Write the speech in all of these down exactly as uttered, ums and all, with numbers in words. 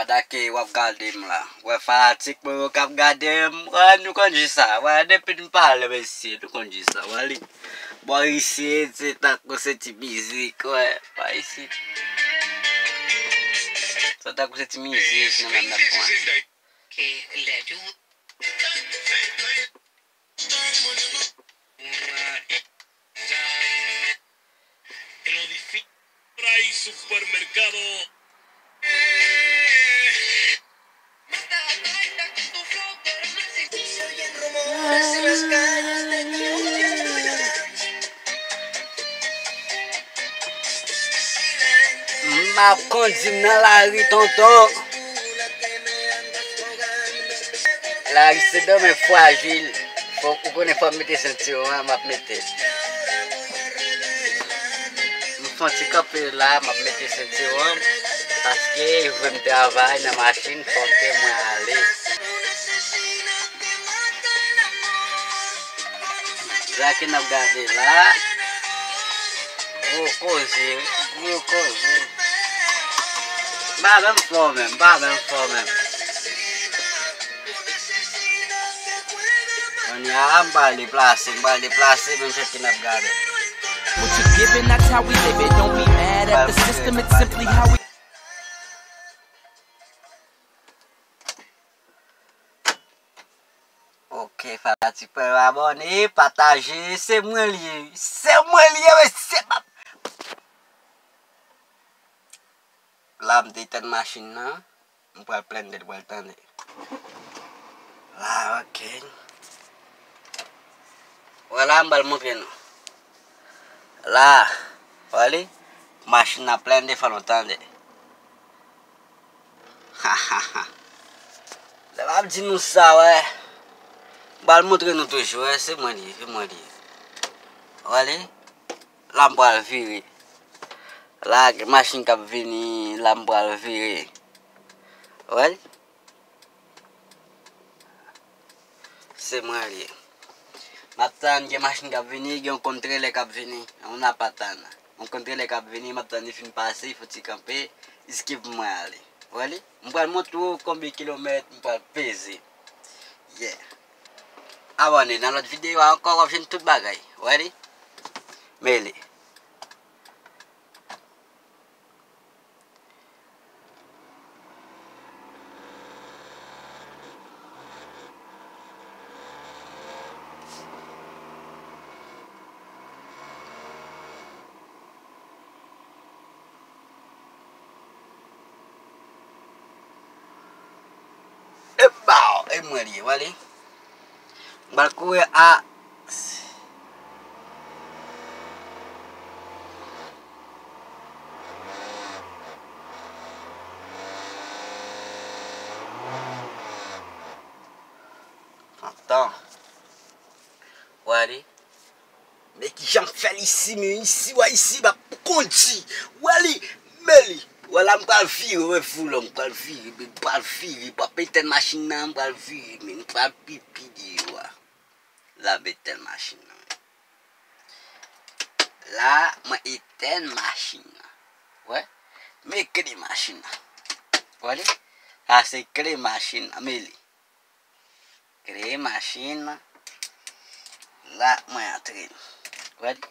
Dake w ap gade m la. Wè fanatik mwen yo k ap gade m. Wè nou konn di sa. Wè depi m pale mesye, nou konn di sa. Wè li. Bò isit, se tankou se ti mizik, wè. Bò isit. Se tankou se ti mizik, nou menm n ap pran. M ap kondi m nan lari, tonton. Lari se domen frajil. Fòk ou konnen fò m mete sentiwon an, m ap mete. M fè yon ti kanpe la, m ap mete sentiwon an, paske yo voye m travay nan machin, fòk ke mwen ale. Sa ke n ap gade la. Gwo koze, wi, gwo koze. M pa menm fò menm, m pa menm fò menm. Kounye a, m pral deplase, m pral deplase, menm jan ke n ap gade. What you giving, that's how we live it. Don't be mad at the system, it's simply how we Ok, fanatik, fè abòne, pataje, se mwen li ye, se mwen li ye, mesye. La, m te etenn machin nan, m pral plende, l pral tande. La, ok. Vwala, m pral montre nou. La, wè li, machin nan plende, fò nou tande. Lè m ap di nou sa, wè. M pral montre nou toujou, wè. Se mwen li ye, se mwen li ye. Wè li. La m pral vire. La, gen machin k ap vini, la m pral vire. Wè li. Se mwen li ye. M ap tann gen machin k ap vini, gen yon konn trelè k ap vini. Yon apatann. Yon konn trelè k ap vini, m ap tann li fin pase, li fouti kanpe, jiske pou mwen ale. Wè li? M pral montre w konbyen kilomèt m pral peze. Yeah. Abòne nan lòt videyo a ankò, w ap jwenn tout bagay. Wè li? Mele. Epaw, e mwen li ye, wè li. M pral kouri a. Antan. Wè li. Men kijan m fè l isi, men isi, wè isi, m ap kondi. Wè li, men li. Wè la, m pral vire, wè voulon, m pral vire, men m pral vire, m ap etenn machin nan, m pral vire, men m pral pipi deyò a. La, m etenn machin nan. La, mwen etenn machin nan. Wè, men kle machin nan. Wè li? Sa se kle machin nan, men li. Kle machin nan. La, mwen antre l. Wè l?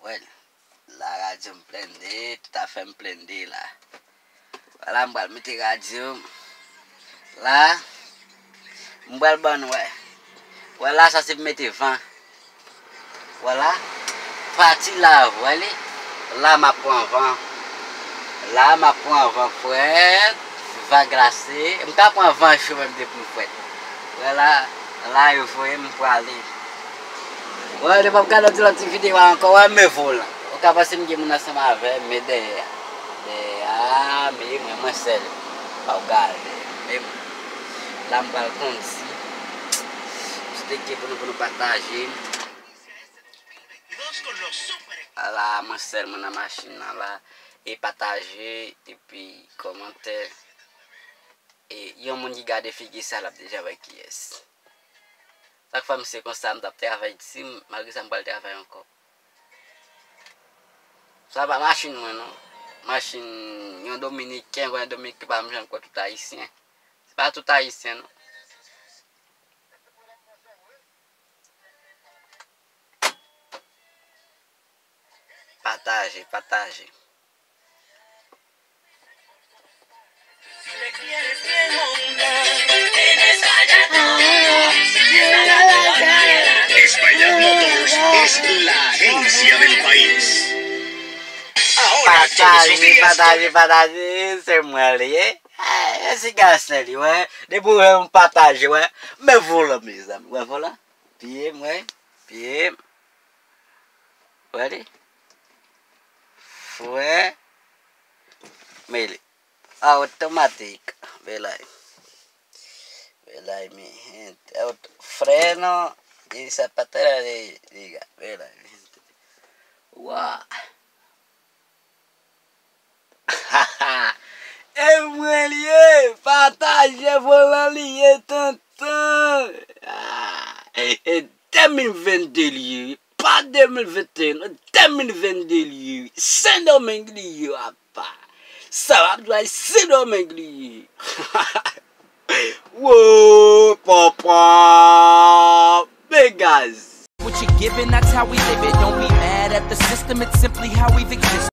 Wè l? La, radyo m plende, tout afè m plende la. Vwala, m pral mete radyo m. La, m pral ban nou wè. Wè la, sa se pou mete van. Vwala. Pati la, vwala. La, m ap pran van. La, m ap pran van frèt. Van glase. M ka pran van cho menm depi m frèt. Vwala. La, yo voye m prale. Vwala, depi w ap gade yon ti lòt ti videyo ankò, wè, men volan. Ou ka panse m gen moun ansanm avè m, men dèyè a. Dèyè a, men mwen, mwen sèl. Pa w gade. Men la, m pral kondi. M sou teke pou nou, pou nou pataje. Ala, mwen sèl mwen nan machin nan la. E pataje, epi kòmantè. E yon moun ki gade figi sa, l ap deja wè kiyès. Sa k fè m se konsa, m t ap travay di m, malgre sa, m pral travay ankò. Sa pa machin mwen, non. Machin, yon Dominiken, yon Dominiken pa menm jan kwè tout Ayisyen. Se pa tout Ayisyen, non. Pataje, pataje. Espaillat Motors es la agencia del país. Ahora con los Pataje, días pataje, pataje, se mwen li ye. Eh, se gason li, wè. Depi w wè m pataje, wè. Men volan, mezanmi, wè volan. Pye m, wè. Pye m. Wè li. Fren. Mele. Automatic. Belay. Belay, mi gente. Auto-, freno y zapatería de liga. Belay, mi gente. Wow. E mwen li ye, pataje volan li ye, tonton. Ah, e de mil vennde li ye, pa de mil venteyen, de mil vennde li ye. Sendomeng li ye, apa. Sa w ap jwe Sendomeng li ye. Wo, papa, Vegas. What you giving, that's how we live it. Don't be mad at the system, it's simply how we've existed.